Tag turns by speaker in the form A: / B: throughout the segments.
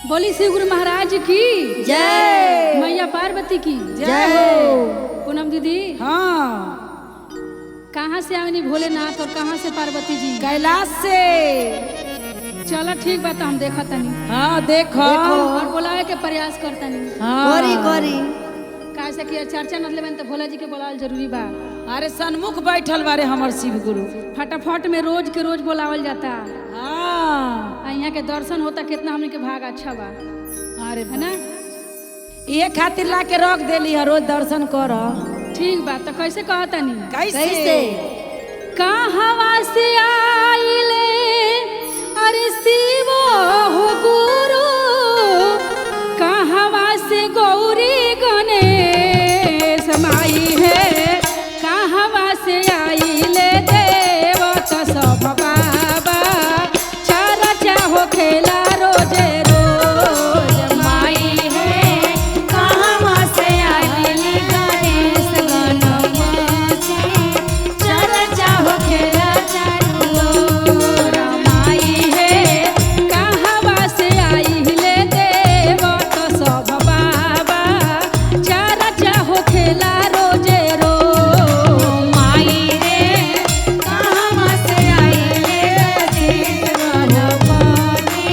A: बोली शिव गुरु महाराज की
B: जय।
A: मैया पार्वती की
B: जय हो।
A: पूनम दीदी,
B: हाँ,
A: कहाँ से आवेनी भोलेनाथ और कहाँ से पार्वती जी?
B: कैलाश से।
A: चलो ठीक बा, तो हम देखा तनी।
B: हाँ देखो।
A: और बोलावे के प्रयास करतनी।
B: हाँ।
C: करी करी।
A: काहे से कि चर्चा न लेबन तो भोला जी के बोलावल जरूरी बा।
B: अरे सन्मुख बैठल बारे हमर शिव गुरु।
A: फटाफट में रोज के रोज बोलावल जाता।
B: हाँ।
A: आ यहाँ के दर्शन होता, कितना हमने के भाग अच्छा बा।
B: अरे
A: है ना?
B: ये खातिर ला के रख देली है, रोज दर्शन कर।
A: ठीक बा, तो कैसे कहतनी?
B: कैसे?
A: कहवा से आइले अरे शिव हो गुरु, कहवा से गौरी गणेश माई है, कहवा से आइले देवता सब बाबा, चर्चा हो खेला रोजे रोज माई है,
C: कहवा से आइले गणेश गणपति, चर्चा हो खेला चारू ओर
A: माई है, कहवा से आइले देवता सब बाबा, चर्चा हो खेला रोजे रोज
C: माई रे, कहवा से आइले गणेश गणपति,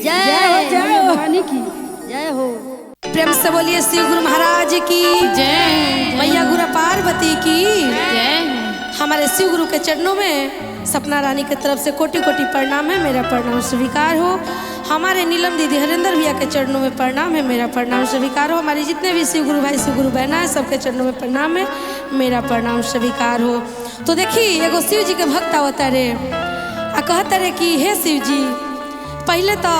B: जय हो, जय हो।
A: भवानी की
B: जय हो। प्रेम से बोलिए श्री गुरु महाराज की
C: जय।
B: मैया गुरु पार्वती की
C: जय।
B: हमारे शिव गुरु के चरणों में सपना रानी के तरफ से कोटि कोटि प्रणाम है, मेरा प्रणाम स्वीकार हो। हमारे नीलम दीदी हरिंदर भैया के चरणों में प्रणाम है, मेरा प्रणाम स्वीकार हो। हमारे जितने भी शिव गुरु भाई शिव गुरु बहना है सबके चरणों में प्रणाम है, मेरा प्रणाम स्वीकार हो। तो देखी एगो शिव जी के भक्त आवता रे आ कहता रे कि हे शिव जी, पहले तो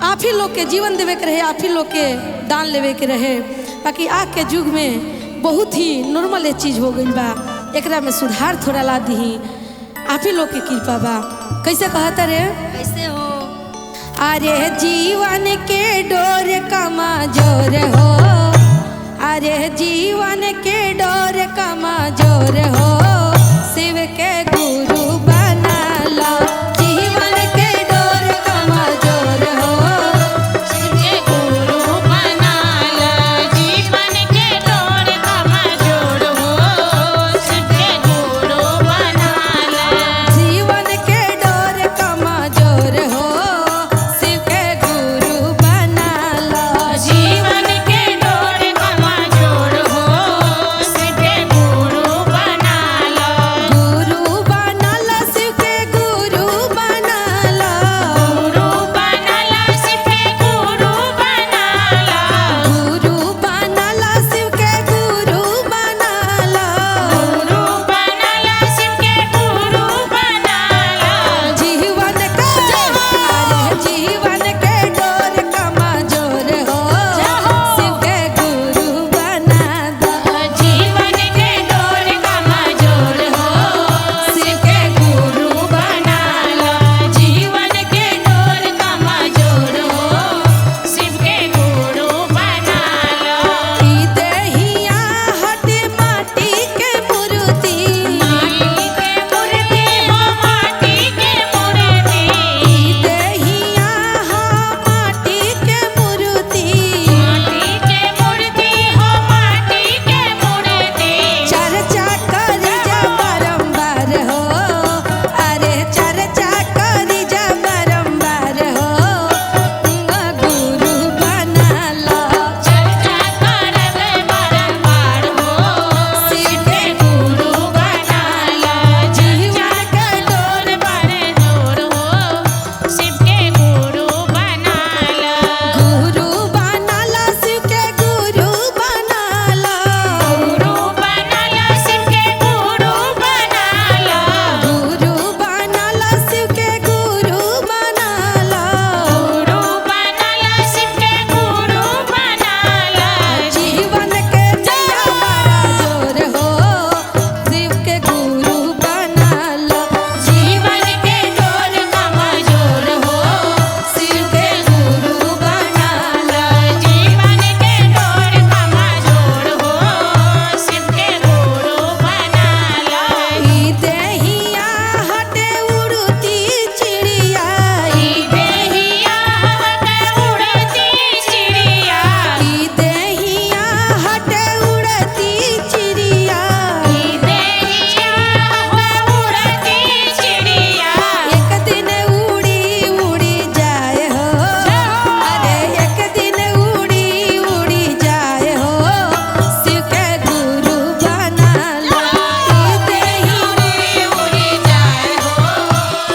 B: आप ही लोग के जीवन देवे के रहे, आप ही लोग के दान लेवे के रहे, बाकी आज के युग में बहुत ही नॉर्मल ये चीज़ हो गई बा, एकरा में सुधार थोड़ा ला दही, आप ही लोग के कृपा बा। कैसे कहता रे?
C: कैसे हो?
B: अरे जीवन के डोर कमा जोर हो, अरे जीवन के डोर कमा जोर हो, शिव के गुरु बना लो। जीवन के डोर कमा जोर हो,
C: शिव के गुरु बना ला। जीवन के डोर कमजोर हो, शिव के गुरु बना ला।
B: जीवन के डोर कमा जोर हो, शिव के गुरु बना लो।
C: जीवन के डोर कमजोर हो, शिव के गुरु बना ला।
B: गुरु बना लो, शिव के गुरु बना लो।
C: गुरु बना ला, शिव के गुरु बना ला।
B: गुरु बना लो, शिव के गुरु बना लो।
C: गुरु बना ला, शिव के गुरु बना ला।
B: जीवन के, अरे जीवन के डोर कमा जोर हो, शिव के गुरु बना दो।
C: जीवन के डोर कमजोर हो, शिव के गुरु बना ला। जीवन के डोर कमजोर हो, शिव के गुरु बना ला।
B: ई देहिया हट माटी के मूर्ति,
C: माटी के मूर्ति हो, माटी के मूर्ति।
B: ई देहिया हा माटी के मूर्ति,
C: माटी के मूर्ति हो, माटी के मूर्ति।
B: चर्चा करी जा बारंबार हो, अरे चर्चा करी जा बारंबार हो, गुरु बना लो।
C: चर्चा करब बारंबार हो,
B: शिव के
C: गुरु बना ला।
B: जीवन के
C: डोर बड़े जोर हो, शिव के गुरु बना ला।
B: गुरु बना लो, शिव के गुरु बना लो।
C: गुरु बना ला, शिव के गुरु बना ला।
B: गुरु बना लो, शिव के गुरु बना लो।
C: गुरु बना ला, शिव के गुरु बना ला।
B: जीवन के जय हमारा जोर हो, शिव के गुरु बना लो।
C: जीवन के डोर कमजोर हो,
B: शिव के गुरु बना लो।
C: जीवन के डोर कमजोर हो, शिव के गुरु बना ला।
B: ई देहिया हटे उड़ती चिड़िया,
C: ई देहिया हट उड़ती चिड़िया।
B: ई देहिया हटे उड़ती चिड़िया,
C: ई देहिया हट उड़ती चिड़िया।
B: एक दिन उड़ी उड़ी जाए हो, अरे एक दिन उड़ी उड़ी जाए हो, शिव के गुरु बना लो। ई देहिया
C: उड़ी उड़ी जाए हो,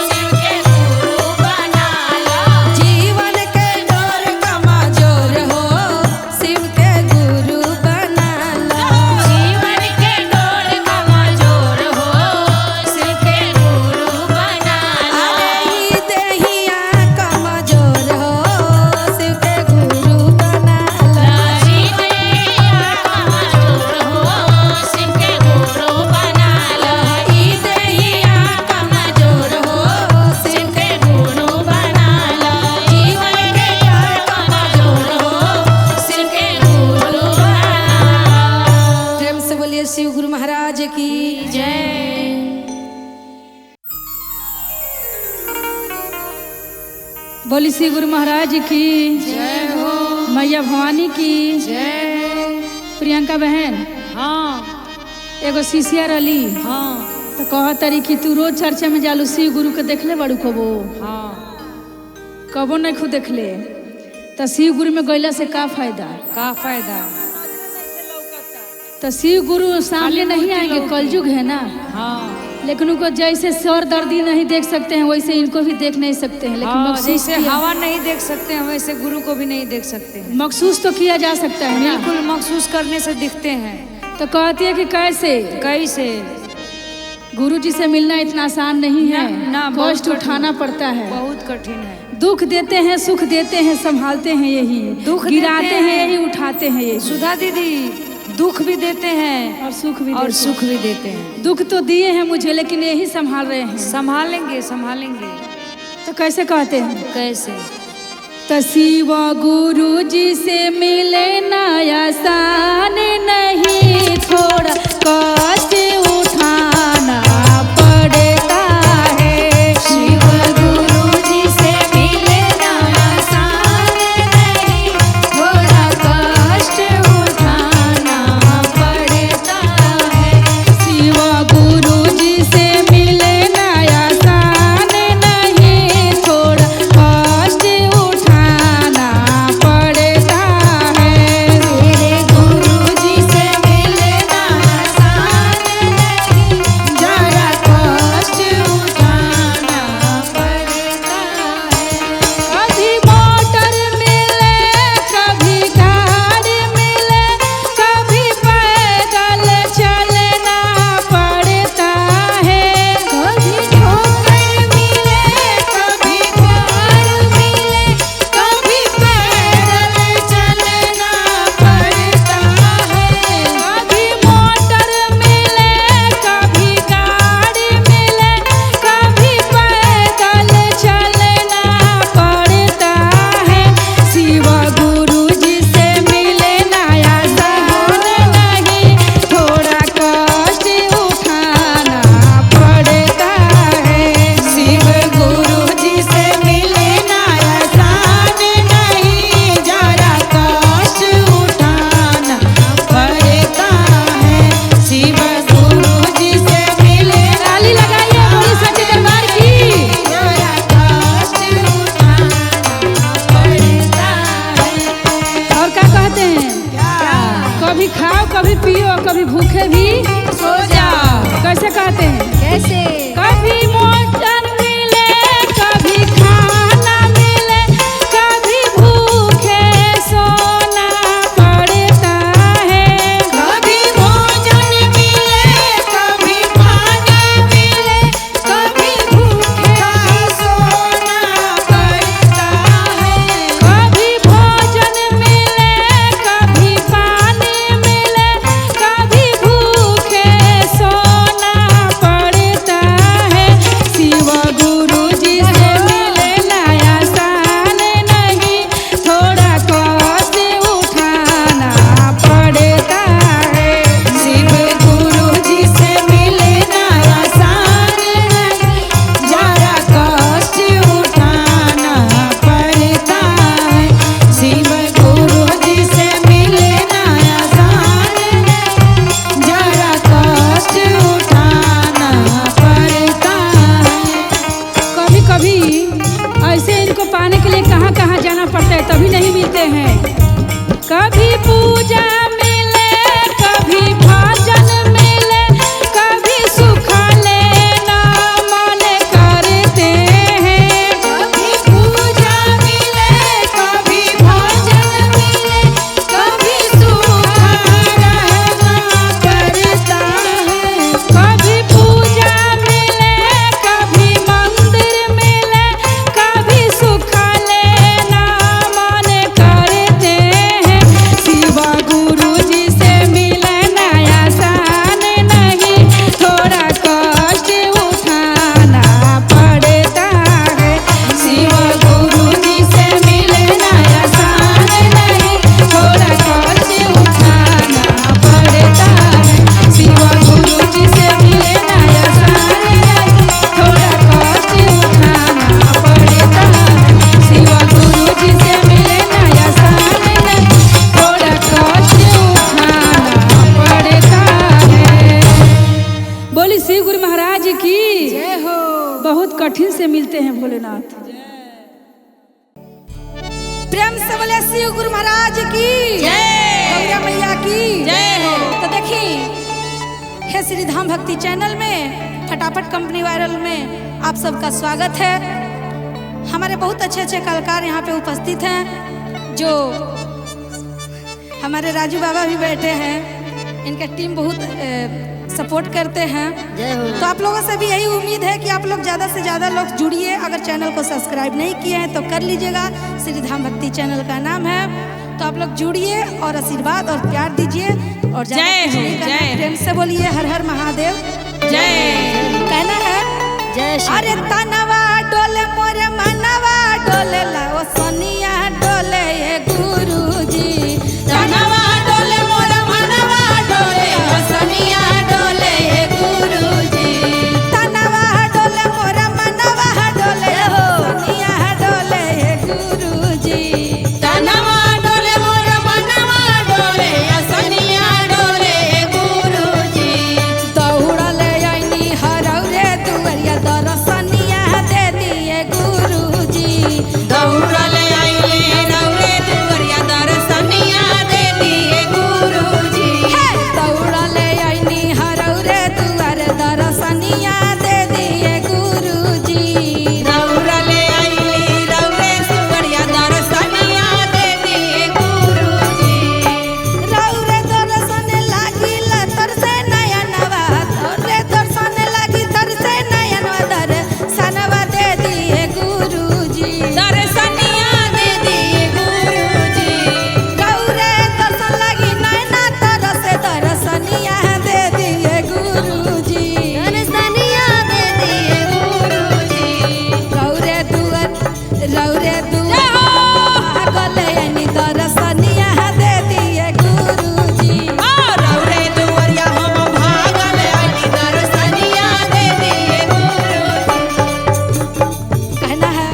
C: शिव के गुरु बना ला।
B: जीवन के डोर कमजोर हो, शिव के गुरु बना लो।
C: जीवन के डोर कमजोर हो, शिव के गुरु बना ला।
B: अरे ई देहिया कमजोर हो, शिव के गुरु बना लो।
C: जीवन कमजोर हो, शिव के गुरु बना ला।
B: ई देहिया
C: कमजोर हो, शिव के गुरु बना ला। जीवन के डोर कमजोर हो, शिव के गुरु बना ला।
B: प्रेम से बोलिए शिव गुरु महाराज की
C: जय।
A: बोली श्री गुरु महाराज की जय हो। मैया भवानी की जय। प्रियंका बहन,
C: हाँ
A: एगो शिष्या रली
C: हाँ
A: तो कह तरी कि तू रोज चर्चा में जालू शिव गुरु के देखले बड़ू कबो?
C: हाँ।
A: कबो नहीं खुद देखले। तो शिव गुरु में गैला से का फायदा?
C: का फायदा?
A: तो शिव गुरु सामने नहीं आएंगे, कलयुग है ना।
C: हाँ,
A: लेकिन उनको जैसे सर दर्दी नहीं देख सकते हैं वैसे इनको भी देख नहीं सकते हैं। लेकिन
C: हाँ,
A: मखसूस
C: जैसे
A: किया,
C: हवा नहीं देख सकते हैं वैसे गुरु को भी नहीं देख सकते हैं।
A: मखसूस तो किया जा सकता है ना।
C: बिल्कुल, मखसूस करने से दिखते हैं।
A: तो कहती है कि कैसे
C: कैसे
A: गुरु जी से मिलना इतना आसान नहीं है,
C: ना, बहुत
A: कष्ट उठाना पड़ता है,
C: बहुत कठिन है।
A: दुख देते हैं, सुख देते हैं, संभालते हैं यही,
C: दुख
A: गिराते
C: देते
A: हैं यही, उठाते हैं यही।
C: सुधा दीदी दुख भी देते हैं
A: और सुख भी
C: और
A: देते
C: सुख भी देते हैं।
A: दुख तो दिए हैं मुझे लेकिन यही संभाल रहे हैं।
C: संभालेंगे संभालेंगे।
A: तो कैसे कहते हैं?
C: कैसे?
A: तो शिव गुरु जी से मिले ना आसान नहीं, थोड़ा कष्ट उठाना पड़ता है।
C: शिव गुरु जी से मिलना आसान नहीं, थोड़ा कष्ट उठाना पड़ता है।
A: शिव गुरु जी से मिलना आसान नहीं, थोड़ा कष्ट उठाना पड़ता है।
C: मेरे गुरु जी से मिलना आसान नहीं, जरा कष्ट उठाना पड़ता है।
A: कभी मोटर मिले, कभी गाड़ी मिले, कभी पैदल चलना पड़ता है।
C: कभी ठोकर मिले, कभी प्यार मिले, कभी पैदल चलना पड़ता है।
A: कभी मोटर मिले, कभी गाड़ी मिले, कभी पैदल चलना पड़ता है। शिव गुरु जी से मिलना आसान नहीं, थोड़ा कष्ट उठाना पड़ता है।
C: शिव गुरु जी से मिलना आसान नहीं, जरा कष्ट उठाना पड़ता है। शिव गुरु जी से मिलना
A: ताली लगाइए बोली सच्चे दरबार की।
C: जरा कष्ट उठाना पड़ता है।
A: और क्या कहते हैं? कभी खाओ कभी पियो, कभी भूखे भी
C: सो जाओ।
A: कैसे कहते हैं?
C: कैसे?
A: कभी मोटर मिले, कभी खाना मिले, कभी भूखे सोना पड़ता है।
C: कभी भोजन मिले, कभी पानी मिले, कभी भूखे सोना पड़ता है।
A: कभी भोजन मिले, कभी पानी मिले, कभी भूखे सोना पड़ता है। शिव गुरु जी से मिलना आसान नहीं, थोड़ा कष्ट उठाना पड़ता है।
C: शिव गुरु जी से मिलना आसान नहीं, जरा कष्ट उठाना पड़ता है। शिव गुरु जी से मिलना आसान नहीं, जरा कष्ट उठाना पड़ता है।
A: कभी कभी ऐसे इनको पाने के लिए कहाँ कहाँ जाना पड़ता है, तभी नहीं मिलते हैं। कभी पूजा मिले, कभी भजन मिले, कभी सुख लेना मन करते हैं।
C: कभी पूजा मिले, कभी भोजन मिले, कभी सुख रहना पड़ता है।
A: कभी पूजा मिले, कभी मंदिर मिले, कभी सुख लेना मन करते हैं। शिव गुरु जी से मिलना आसान नहीं, थोड़ा कष्ट उठाना पड़ता है। शिव गुरु जी से मिलना आसान नहीं, थोड़ा कष्ट उठाना पड़ता है। शिव गुरु जी से मिलना आसान नहीं, थोड़ा कष्ट उठाना पड़ता है। शिव गुरु जी से मिलना आसान नहीं, थोड़ा कष्ट उठाना पड़ता है। बोली श्री गुरु महाराज की
C: जय हो।
A: बहुत कठिन से मिलते हैं भोलेनाथ।
B: प्रेम से बोले शिव गुरु महाराज की
C: जय।
B: गौरा मैया की
C: जय हो।
B: तो देखी हे श्री धाम भक्ति चैनल में फटाफट कंपनी वायरल में आप सबका स्वागत है। हमारे बहुत अच्छे अच्छे कलाकार यहाँ पे उपस्थित हैं, जो हमारे राजू बाबा भी बैठे हैं, इनका टीम बहुत सपोर्ट करते हैं।
D: जय हो।
B: तो आप लोगों से भी यही उम्मीद है कि आप लोग ज़्यादा से ज़्यादा लोग जुड़िए। अगर चैनल को सब्सक्राइब नहीं किए हैं तो कर लीजिएगा, श्री धाम भक्ति चैनल का नाम है। तो आप लोग जुड़िए और आशीर्वाद और प्यार दीजिए और ज़्यादा
C: जय
B: कुछ
C: हो,
B: नहीं करना।
C: जय हो।
B: प्रेम से बोलिए हर हर महादेव
C: जय।
B: कहना है
D: जय श्री
B: अरे तनवा डोले मोरे मनवा डोले लाओ सोनिया डोले ये गुरुजी।
C: तनवा डोले मोर मनवा डोले सनिया डोले हे गुरुजी।
B: तनवा डोले मोरे मनवा डोले सोनिया डोले ये गुरुजी।
C: तनवा डोले मोर मनवा डोले सनिया डोले हे गुरुजी।
B: दौड़ले आईनी हरौरे दुवरिया दरसनिया दे दिए गुरुजी।
C: दौड़ले आइले रौरे दुवरिया दरसनिया दे दिए गुरुजी।
B: हे दौड़ले आईनी हरौरे दुआर दरसनिया दे दिए गुरुजी।
C: दौड़ले आइले रौरे दुवरिया दरसनिया दे दिए गुरुजी।
B: रौरे दर्शन लागिल तरसे नयनवा, रौरे दर्शन लागी तरसे नयनवा, दर्शनवा दे दिए गुरुजी।
C: दरसनिया दे दिए गुरुजी।
B: रौरे दर्शन लागी नयना तरसे दर्शनिया दे दिए गुरुजी।
D: दर्शनिया दे दिए
C: गुरुजी।
B: रौरे दुआर रौरे दुआर गले यानी दर्शनिया दे दिए गुरुजी।
C: रौरे दुवरिया हम भागल आइली दरसनिया दे दिए गुरुजी।
B: कहना है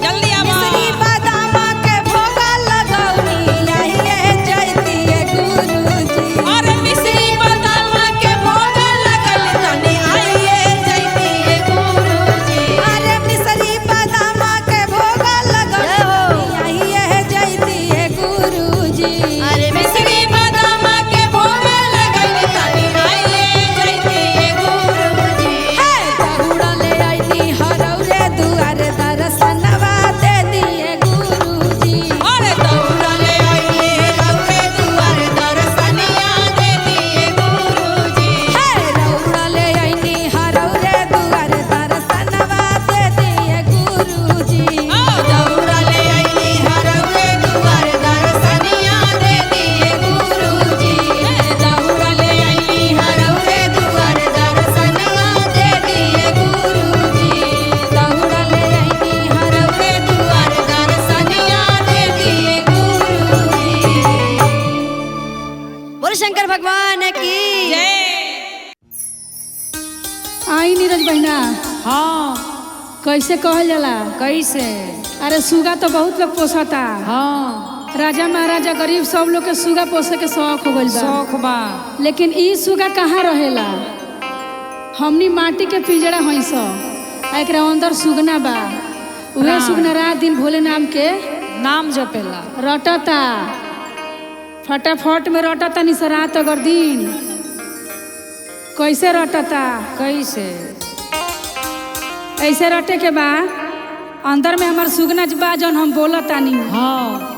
C: जल्दी आवा।
B: मिश्री बादाम के भोगा लगौनी आइए जयतिए गुरुजी।
C: और मिश्री बादाम के भोग लगल तनी आइए जयतिए गुरुजी।
B: अरे मिश्री बादाम के भोगा लगौनी आइए जयतिए गुरुजी।
D: अरे
C: मिश्री बादाम के भोग लगल तनी आइए जयतिए गुरुजी।
B: हे दौड़ले आइनी हरौरे दुआर दर्शनवा दे दिए गुरुजी।
C: और दौड़ले आइले रौरे दुआर दरसनिया दे दिए गुरुजी।
B: हे दौड़ले आइनी हरौरे दुआर दर्शनवा दे दिए गुरुजी।
C: दौड़ले आइली हरौरे दुआर दरसनिया दे दिए गुरुजी। दौड़ले आइली हरौरे दुआर दरसनिया दे दिए गुरुजी।
B: दौड़ले आइनी
C: हरौरे दुआर दरसनिया दे दिए गुरुजी।
D: बोल शंकर भगवान की
C: जय।
A: आई नीरज बहना,
C: हाँ
A: कैसे कहल जाला?
C: कैसे?
A: अरे सुगा तो बहुत लोग पोसता।
C: हाँ
A: राजा महाराजा गरीब सब लोग के सुगा पोसे के शौक हो गइल बा।
C: शौक बा।
A: लेकिन ई सुगा कहाँ रहेला? हमनी माटी के पिंजरा हई सब, आ एकरा अंदर सुगना बा। उहे सुगना रात दिन भोले नाम के
C: नाम जपेला।
A: रटता, फटाफट में रटता निस रात अगर दिन। कैसे रटता?
C: कैसे?
A: ऐसे रटे के बा अंदर में हमार सुगना बा जौन हम बोलतानी।
C: हाँ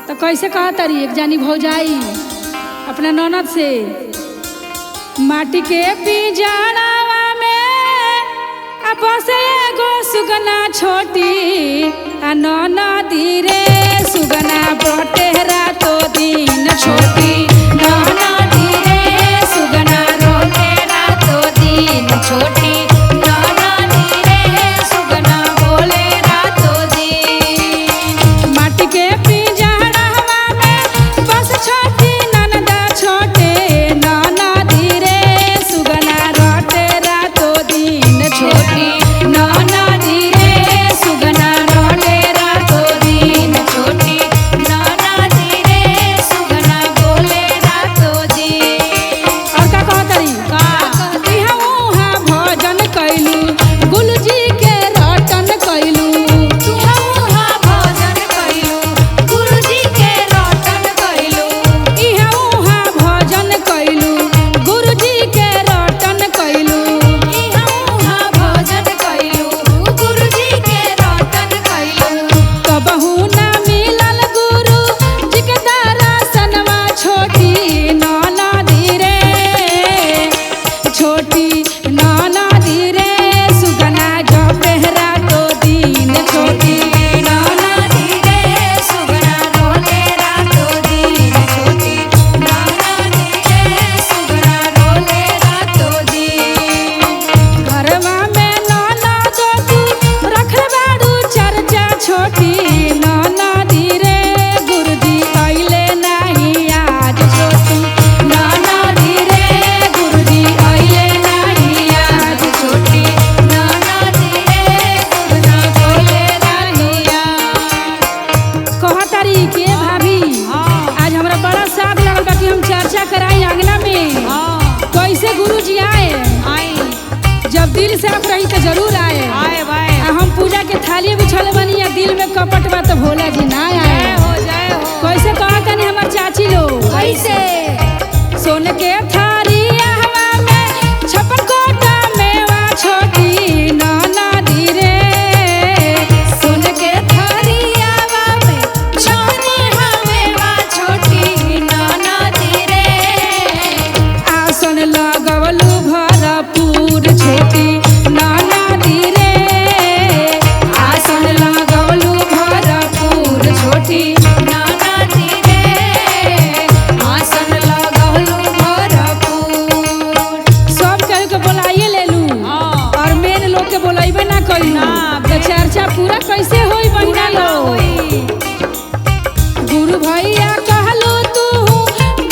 A: तो कैसे कहतारी एक जानी भौजाई अपना ननद से, माटी के पिंजरावा में आ बसे एगो सुगना छोटी, आ ननदी रे सुगना बटे रातो दिन छोटी, ननदी रे सुगना रोटे
C: रातो दिन छोटी, ननदी रे सुगना बोले रातो दिन।
A: माटी के पिंजरावा में बस छोटी ननदा छोटे, ननदी रे सुगना रोटे रातो दिन छोटी, ननदी रे सुगना रोटे रातो दिन
C: छोटी, ननदी
A: पूरा कैसे होई बहिना लोग। गुरु भैया कहलू तू,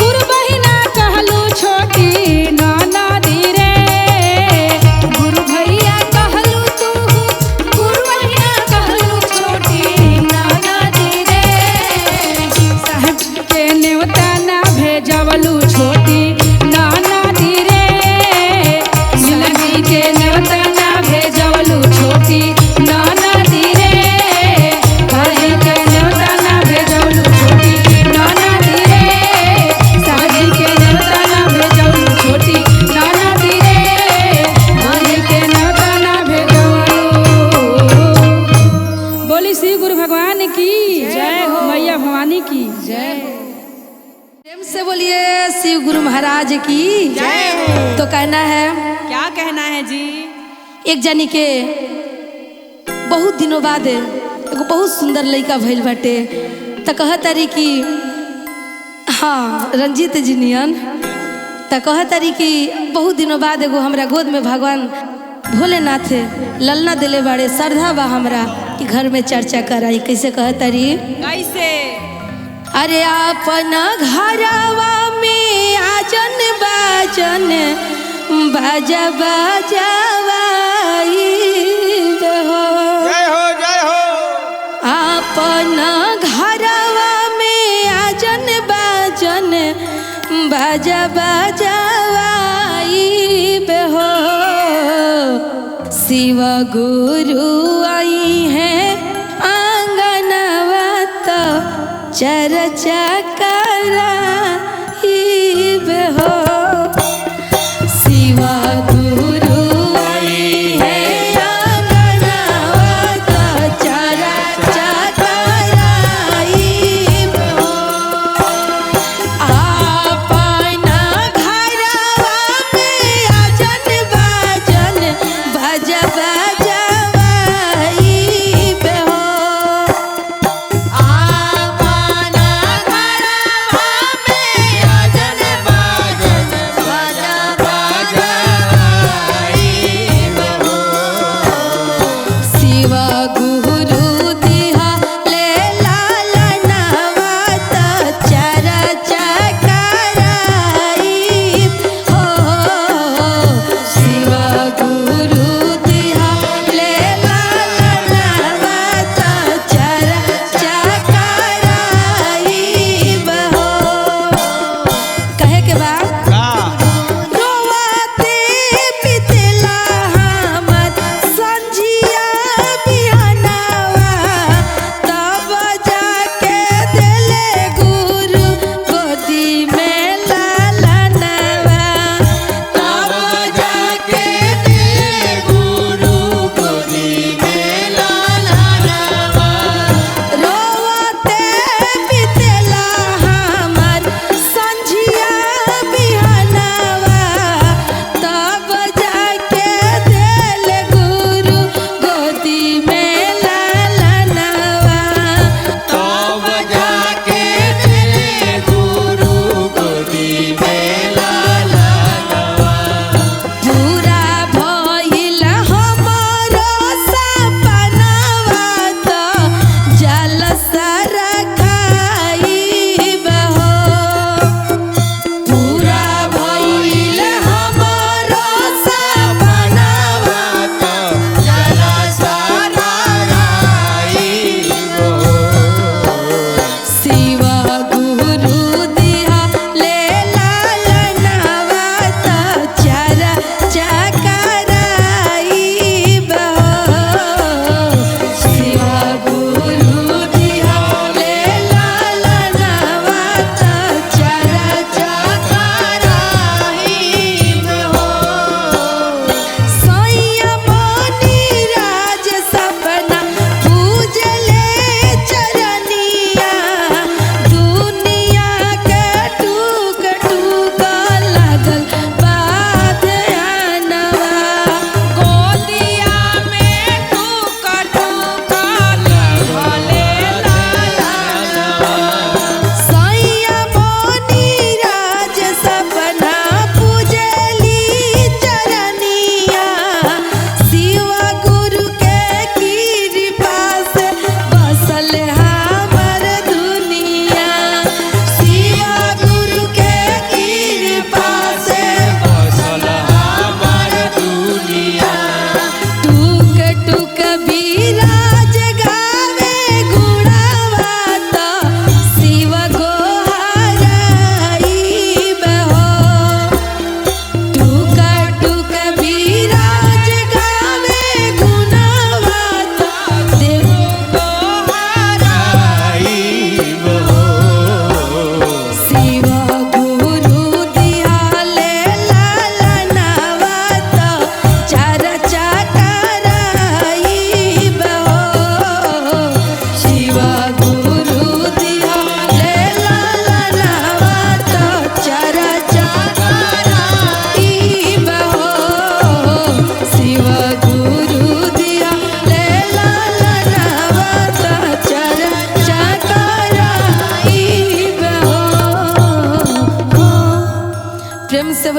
A: गुरु बहिना कहलू छोटी ननदी रे।
C: गुरु भैया कहलू तू, गुरु बहिना कहलू छोटी ननदी रे।
A: साहब के नेवता ना भेजवलू छोटी ननदी रे। मिलनी के नेवता ना भेजवलू छोटी ननदी रे। भाई के नेवता ना भेजवलू छोटी ननदी रे। साहब के नेवता ना भेजवलू छोटी ननदी रे। भाई के नेवता ना भेजवलू। बोली श्री गुरु भगवान की जय हो, मैया भवानी की जय हो।
B: प्रेम से बोलिए शिव गुरु महाराज की
E: जय हो।
B: तो कहना है,
E: क्या कहना है जी?
B: एक जानी के बहुत दिनों बाद एगो बहुत सुंदर लड़का भइल बाटे, त कहतारी कि हाँ रंजीत जी नियन, त कहतारी कि बहुत दिनों बाद एगो हमरा गोद में भगवान भोलेनाथ ललना दिले बाड़े, श्रद्धा बा हमरा कि घर में चर्चा कराई। कैसे कहतारी?
E: कैसे?
B: अरे अपन घरवा में आजन बाजन बाजा बाजावाई हो।
F: जय हो जय हो।
B: अपन घरवा में आजन बाजन बाजा बाजावाई हो। शिव गुरु आई है आंगनवा तो चर्चा कराइब हो। शिव गुरु आई है आंगनवा तो चर्चा कराइब हो। अपना घरवा में आजन बाजन बाजा बाजावाइब हो।
C: अपना घरवा में आजन बाजन बाजा बाजावाइब हो।
B: शिव गुरु दिहा ले लालनवा त चर्चा कराइब हो। शिव गुरु दिहा ले लालनवा त चर्चा कराइब हो। कहे के बाद
F: का
B: रोवाते बितला हमर संझिया बिहानवा।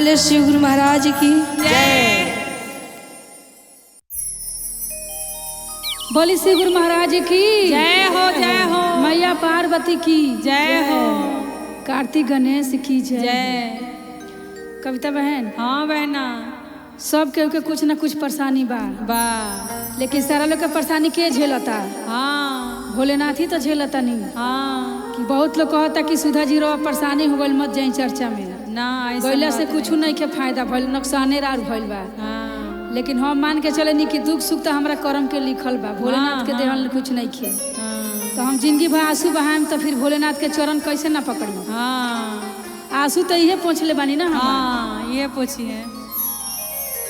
B: बोले शिव गुरु महाराज की
E: जय।
A: बोली श्री गुरु महाराज की
E: जय हो, जय हो।
A: मैया पार्वती की
E: जय हो।
A: कार्तिक गणेश की जय।
E: जय।
A: कविता बहन।
E: हाँ बहना।
A: सब केहू के कुछ ना कुछ परेशानी बा
E: बा,
A: लेकिन सारा लोग के परेशानी के झेलता?
E: हाँ
A: भोलेनाथ ही तो झेलता नहीं।
E: हाँ
A: कि बहुत लोग कहता कि सुधा जी रो परेशानी हो गइल, मत जाई चर्चा में
E: ना, ऐसा
A: गइला से कुछ नहीं के फायदा भइल, नुकसाने रार भइल बा।
E: हाँ
A: लेकिन हम मान के चले नहीं कि दुख सुख तो हमारा कर्म के लिखल बा, भोलेनाथ के देहल कुछ नहीं खे।
E: हाँ
A: तो हम जिंदगी भर आंसू बहाएम तो फिर भोलेनाथ के चरण कैसे ना पकड़ी?
E: हाँ
A: आंसू तो इहे पोंछले बानी ना हम।
E: हाँ ये पूछिए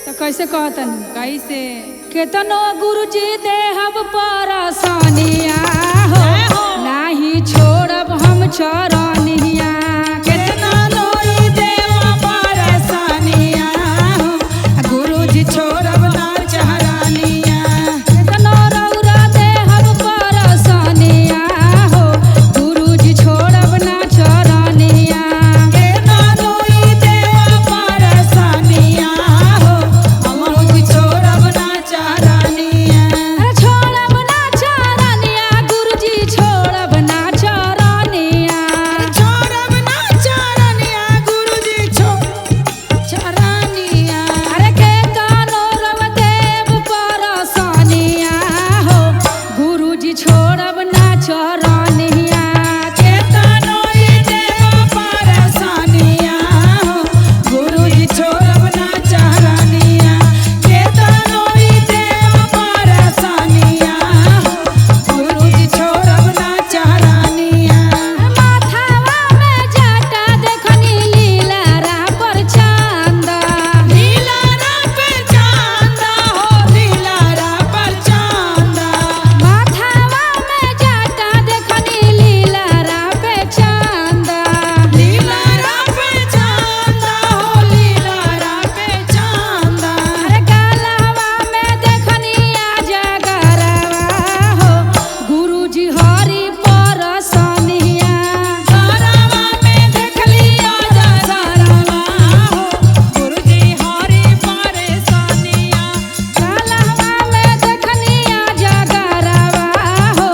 A: तो कैसे कहतनी?
E: कैसे?
A: केतनो गुरुजी देहब परसनिया हो, नाही छोड़ब हम चरनिया।
C: केतना लोई देवा परसानिया हो, गुरुजी छोड़ब ना चरनिया।
A: केतनो रौरा देहब परसनिया हो, गुरुजी छोड़ब ना चरनिया।
C: केतना लोई देवा परसानिया हो, गुरुजी छोड़ब ना चरनिया।
A: अरे छोड़ब ना चरनिया गुरुजी, छोड़ब ना चरनिया।
C: छोड़ब ना चरनिया गुरुजी, चरनिया।
A: अरे केतनो रव देव परसनिया हो, गुरुजी छोड़ब ना चरनिया।
C: केतनो ई देवा परसानिया हो, गुरुजी छोड़ब ना चरनिया। केतनो ई देवा परसानिया हो, गुरुजी छोड़ब ना चरनिया।
A: माथावा में जाटा देखनी लीला राह पर चांदा।
C: लीलारा पे चांदा हो, लीलारा पर चांदा।
A: माथावा में जाटा देखनी लीला राह पे चांदा।
C: लीलारा पे चांदा हो, लीलारा पे चांदा।
A: अरे गालावा में देखनी आजा गरवा हो, गुरुजी हरि परसनिया।
C: गरवा में देखली आजा गरवा हो, गुरुजी हरि परसनिया।
A: गालावा में देखनी आजा गरवा हो,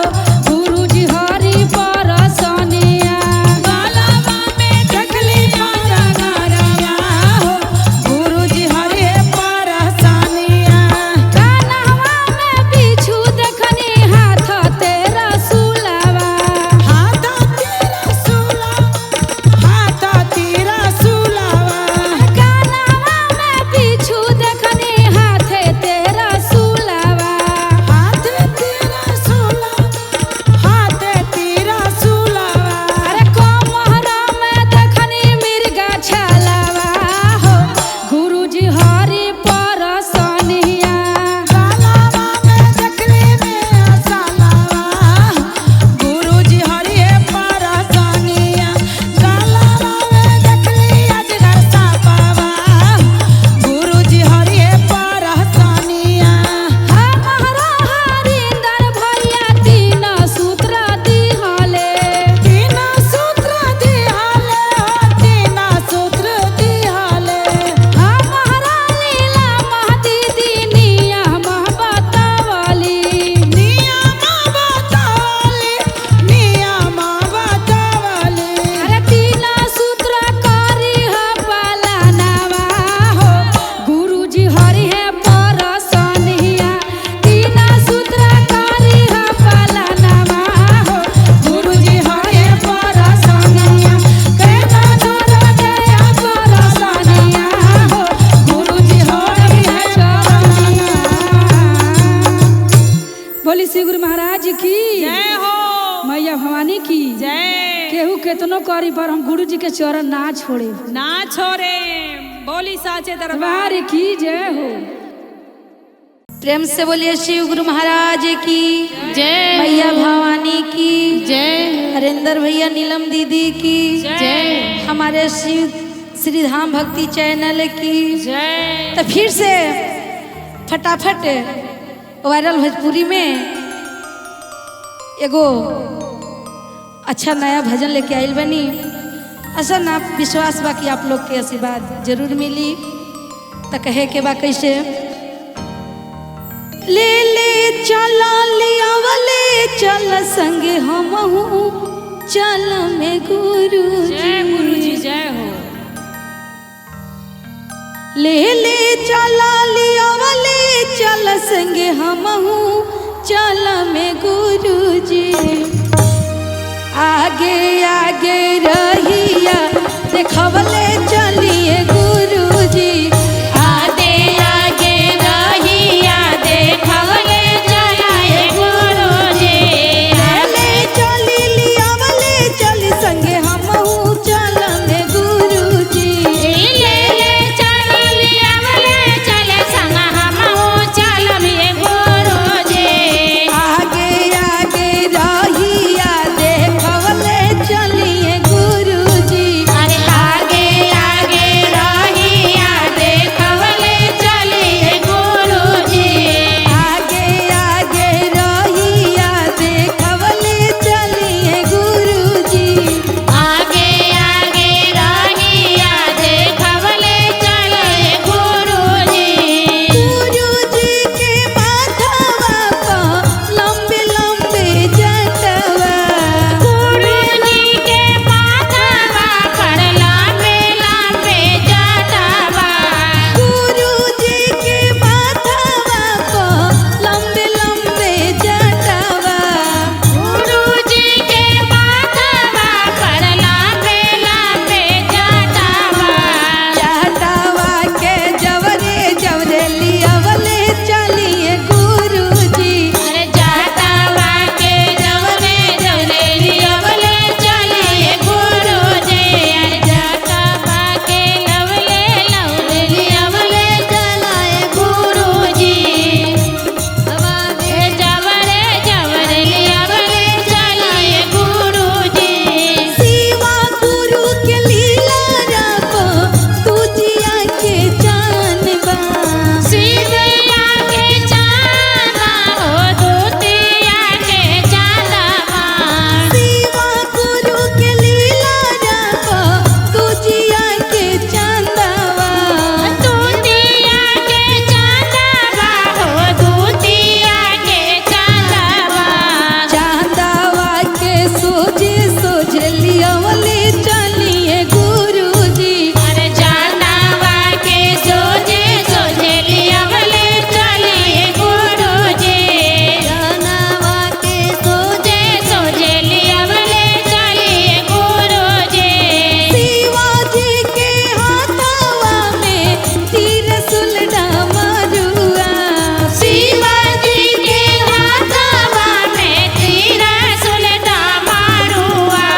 A: गुरुजी हरि परसनिया।
C: गालावा में देखली आजा गरवा हो, गुरुजी हरि परसनिया।
A: कान्हवा में बिच्छू देखनी हाथ तेरा सुलावा।
C: हाथ तेरा सुलावा, हाथ तेरा सुलावा।
A: कान्हवा में बिच्छू देखनी हाथ तेरा सुलावा।
C: हाथ तेरा सुलावा, हाथ तेरा सुलावा।
A: अरे कोमहरा में देखनी मिर्गा छलावा हो, गुरुजी हरि परसनिया।
C: गालावा में देखली मेरा सालावा, गुरुजी हरि परसनिया। गालावा में देखली अजगर सापावा, गुरुजी हरि परसनिया।
A: हमारा हरिंदर भैया तीन सूत्र दिहले।
C: तीन सूत्र दिहाले हो, तीन सूत्र दिहाले।
A: हमारा लीला महदीदी नियम बतावली।
C: नियम बतावली, नियम बतावली।
A: अरे तीन सूत्र करी ह पालनावा हो, गुरुजी हरि है परसनिया। तीन सूत्र करी ह पालनावा हो,
C: गुरुजी हरि परसनिया।
A: केतना सूत्र दया परसनिया हो,
C: गुरुजी हरि
A: है चरनिया। बोली श्री गुरु महाराज की
E: जय हो,
A: मैया भवानी की
E: जय।
A: केहू केतनो करी पर हम गुरु जी के चरण ना छोड़े।
E: ना छोड़े, बोली साचे दरबार
A: दरबार की जय हो।
B: प्रेम से बोलिए शिव गुरु महाराज की
D: जय।
B: मैया भवानी की
D: जय।
B: हरिंदर भैया नीलम दीदी की
D: जय।
B: हमारे शिव श्री धाम भक्ति चैनल की
E: जय।
B: तो फिर से फटाफट वायरल भोजपुरी में एगो अच्छा नया भजन लेके आइल बनी। ऐसा ना विश्वास बा कि आप लोग के आशीर्वाद जरूर मिली। तो कहे के बा कैसे ले ले चला लिया वाले चल संग हम चल में गुरु
E: जय गुरु जी जय हो।
B: ले ले चला लिया वाले चल संग हम चल में गुरु जी। आगे आगे रहिया देखवले चलिए गुरु जी।
C: आगे आगे रहिया देखवले चलिए गुरु जी।
B: ले चली लिया वाले चल संग हम चल में गुरु जी।
C: ले ले चली आवले चल संग हम चल में गुरु जी।
B: आगे आगे रहिया देखवले चलिए गुरु जी।
C: अरे आगे आगे रहिया देखवले चलिए गुरु जी।
B: आगे आगे रहिया देखवले चलिए गुरु जी।
C: आगे आगे रहिया देखवले चलिए गुरु जी।
B: गुरु जी के माथवा पर लंबे लंबे जटवा।
C: गुरु जी के माथवा पर लंबे लंबे जटवा।
B: गुरु जी के माथवा पर लंबे लंबे जटवा।
C: गुरु जी के माथवा पर लंबे लंबे जटवा।
B: जटवा के जवरे जवरे लियावले चलिए गुरु जी।
C: अरे जटवा के जवरे जवरे लियावले चलिए गुरु जी। अरे जटवा के लवले लवले लियावले चलाए गुरु जी। जवरे जवरे लियावले चलिए गुरु जी।
B: शिवा गुरु के लीला राप तुझिया के जानबा।
C: शिवया के चांदवा हो दूतिया के चांदवा।
B: शिवा गुरु के लीला राप तुझिया के चांदवा।
C: दूतिया के चांदवा हो दूतिया के चांदवा।
B: चांदवा के सोझे सोझे लियावले चलिए गुरु जी।
C: अरे चांदवा के सोझे सोझे लियावले चलिए गुरु जी।
B: चांदवा के
C: सोझे सोझे लियावले चलिए गुरु जी।
B: शिवा जी के हाथवा में त्रिशूल डमरुआ।
C: शिवाजी के हाथवा में त्रिशूल डमरुआ।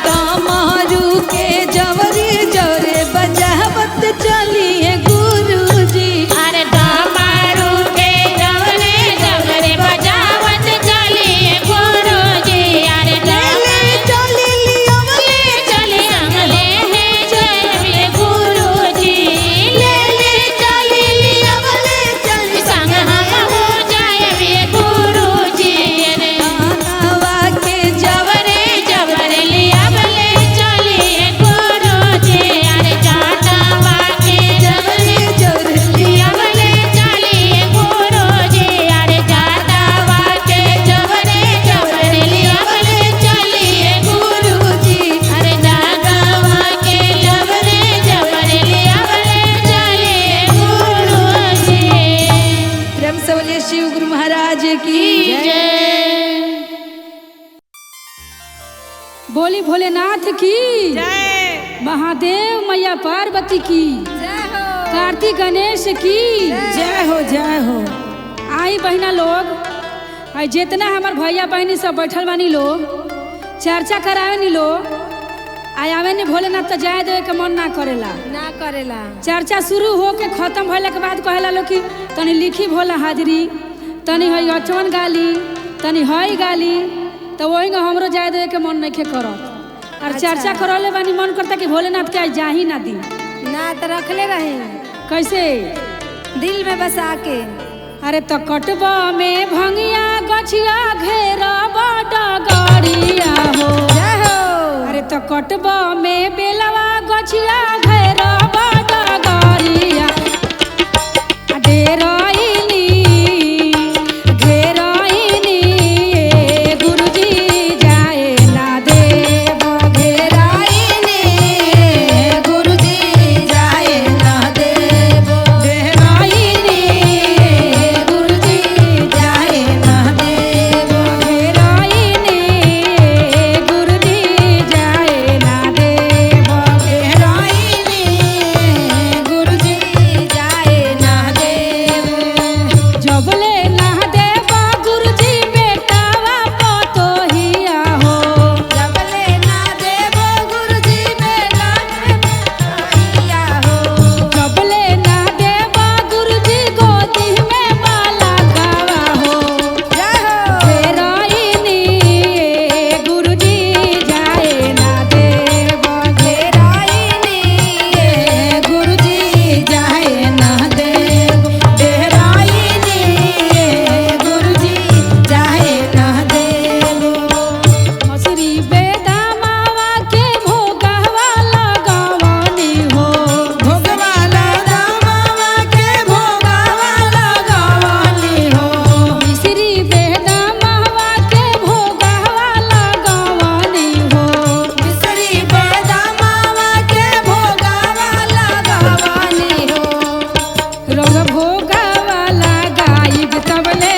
B: कमरू के जवरे जवरे बजावत चलिए गुरु जी।
C: अरे डमरू के जवरे जवरे बजावत चलिए गुरु जी। अरे
B: ले ले चली लियावले
C: चले संगले हैं चलिए गुरु जी।
B: ले ले चली लियावले चली
C: संग हम हो जाए गुरु जी। अरे
B: चांदवा के
C: जवरे जवरे लियावले चलिए गुरु जी। अरे जाटवा के जवरे
B: जवरे जवरे
C: लियावले चलिए गुरु जी। अरे जाटवा के जवरे जवरे लियावले चलिए गुरु
B: गुरु जी।
C: अरे जाटवा के जवरे जवरे लियावले चलिए गुरु जी।
B: प्रेम से बोलिए शिव गुरु महाराज की
C: जय।
A: बोली भोलेनाथ की
E: जय।
A: महादेव मैया पार्वती की
B: जय हो
A: कार्तिक गणेश की
B: जय हो जय हो।
A: आई बहिना लोग, आई जितना हमार भैया बहिनी सब बैठल बानी लोग, चर्चा करावे नी लोग, आई आवे नी भोलेनाथ तो जाए देवे के मन ना करेला।
B: ना करेला।
A: चर्चा शुरू हो के खत्म भइला के बाद कहेला लोग कि तनी लिखी भोला हाजरी, तनी हई अचवन गाली, तनी हई गाली, तो वही हमरो जाए देवे के मन नइखे करत। और चर्चा करले बानी मन करता कि भोलेनाथ के आज जाही ना दी।
B: ना तो रखले रहे
A: कैसे
B: दिल में बसा के।
A: अरे तो कटबा में भंगिया गछिया घेरा बड़ा गड़िया हो।
B: जय हो।
A: अरे तो कटब में बेलवा गछिया घेरबा डगरिया डेरइनी घेरइनी ए गुरुजी जाए ना देव
C: घेराइनी गुरुजी जाए ना देव
A: घेरइनी
C: गुरुजी जाए ना देव
A: घेरइनी गुरुजी जाए ना देव
C: घेराइनी गुरुजी जाए ना देव
A: जबले ना देव गुरुजी बेटावा पतोहिया हो
C: जबले ना देव गुरुजी बेटा पतोहिया हो
A: जबले ना देव गुरुजी गोदी में माला गावा हो
C: जय हो
A: घेरइनी गुरुजी जाए ना देव
C: घेराइनी गुरुजी जाए ना देव घेराइनी गुरुजी जाए ना देव
A: मसरी बेदामावा के भोगवा लगवनी हो
C: भोगवाला दामावा के भोगावा लगवानी हो
A: मिश्री बेदामावा के भोगवा लगवनी हो
C: मिसरी बेदामावा के भोगावा लगवानी हो
A: रंग भोगवा लगाइब तबले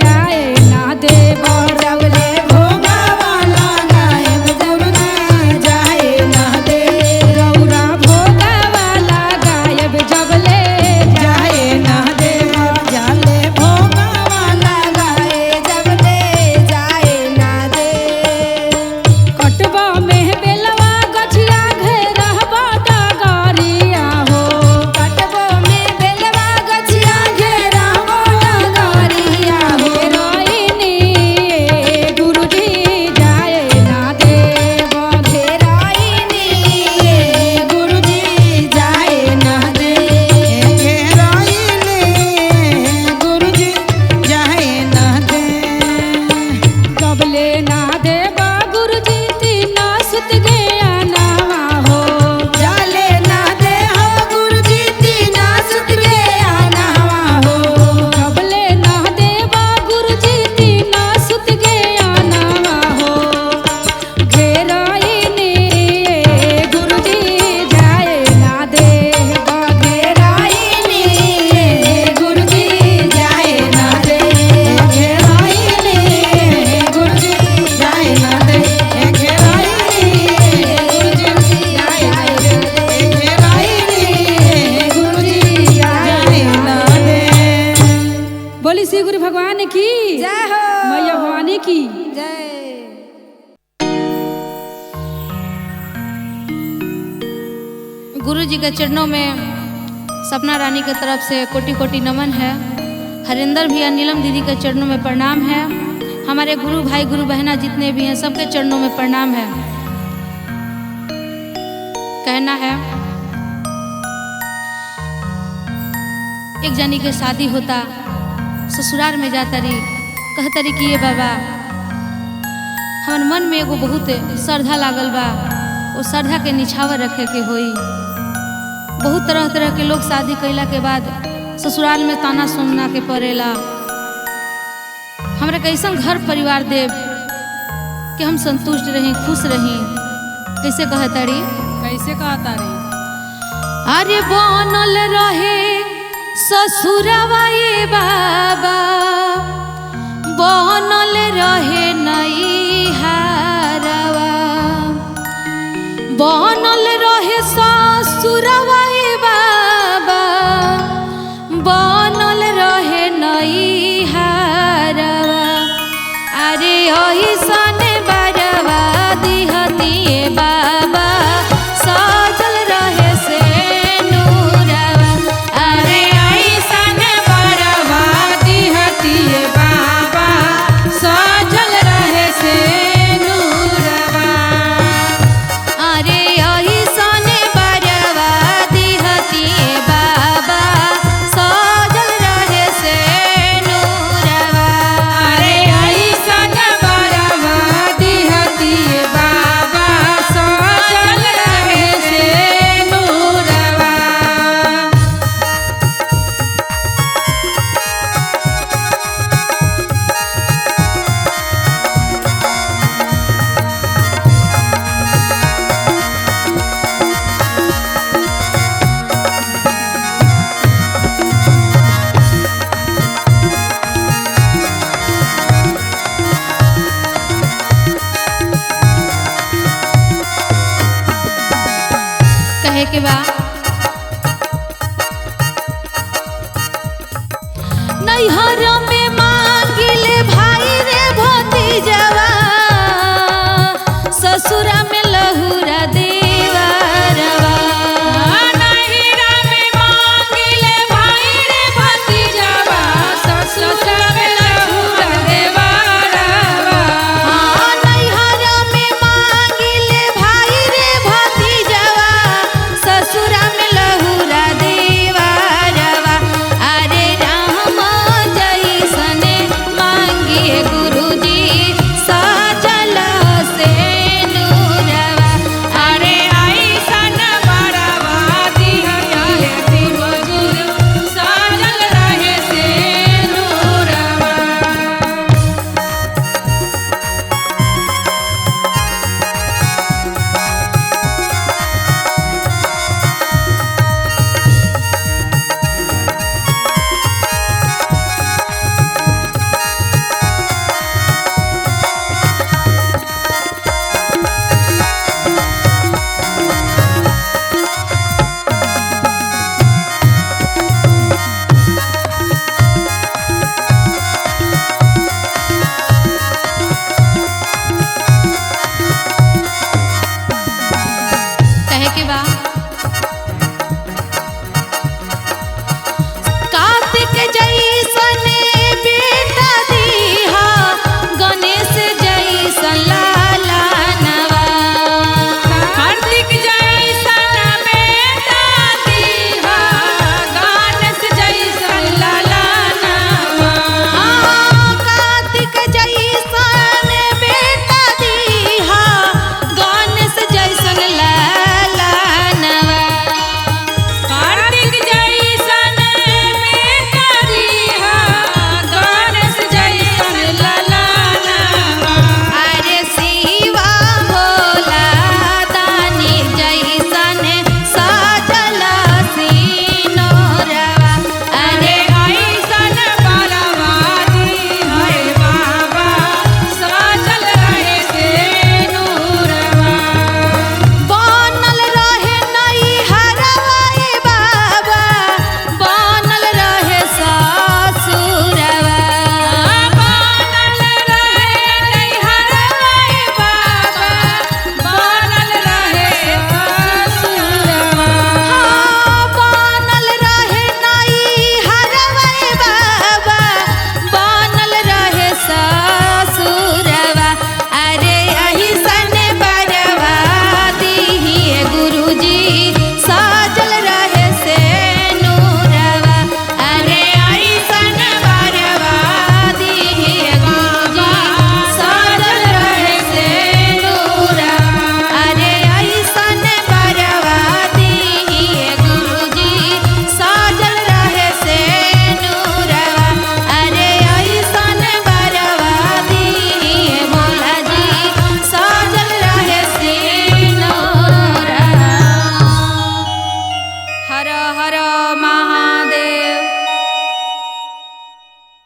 A: जाए ना देव
C: जबले भोगावा लगाएब जबले जाए ना देव
A: रौरा भोगवा लगाइब जबले
C: जाए ना देव जाले भोगावा लगाए जबले जाए ना देव
A: कटबा में बेलवा गछिया घेरहबा डगरिया हो
C: कटबो में बेलवा गछिया घेरावो डगरिया हो
A: घेरइनी गुरुजी जाए ना देव
C: घेराइनी गुरुजी जाए ना देव
F: घेराइनी गुरुजी जाए ना दे
A: कबले ना देव गुरुजी तीना सुत गया नावा हो
C: जाले ना दे हो गुरुजी तीना सुत के आनावा हो
A: कबले ना देव गुरुजी तीना सुत गया नावा हो घेरइनी गुरुजी जाए ना देव
C: घेराइनी गुरुजी जाए ना दे
F: घेराइनी गुरुजी जाए ना दे घेराइनी गुरुजी जाए ना दे घेराइनी गुरुजी जाए ना दे
A: बोली श्री गुरु भगवान की
C: जय हो
A: मैया भवानी की
C: जय
D: गुरु जी के चरणों में सपना रानी के तरफ से कोटि कोटि नमन है। हरिंदर भैया नीलम दीदी के चरणों में प्रणाम है। हमारे गुरु भाई गुरु बहना जितने भी हैं सबके चरणों में प्रणाम है। कहना है एक जानी के शादी होता ससुराल में जाता रही कहता रही कि ये बाबा हमार मन में एगो बहुत श्रद्धा लागल बा, वो श्रद्धा के निछावर रखे के होई। बहुत तरह तरह के लोग शादी कैला के बाद ससुराल में ताना सुनना के पड़ेला। हमरा कैसन घर परिवार देव कि हम संतुष्ट रही खुश रही। कैसे कहतारी
E: कैसे कहता रही?
D: अरे बनल रहे ससुरवा ये बाबा, बनल रहे नैहारवा, बनल रहे ससुरवा ये बाबा, बनल रहे नैहारवा। अरे अहिसन बरवा दिहतिए बाबा, सजल रहे से नूरवा। अरे
C: ऐसन बरवा दिहतिए बाबा,
D: के बा।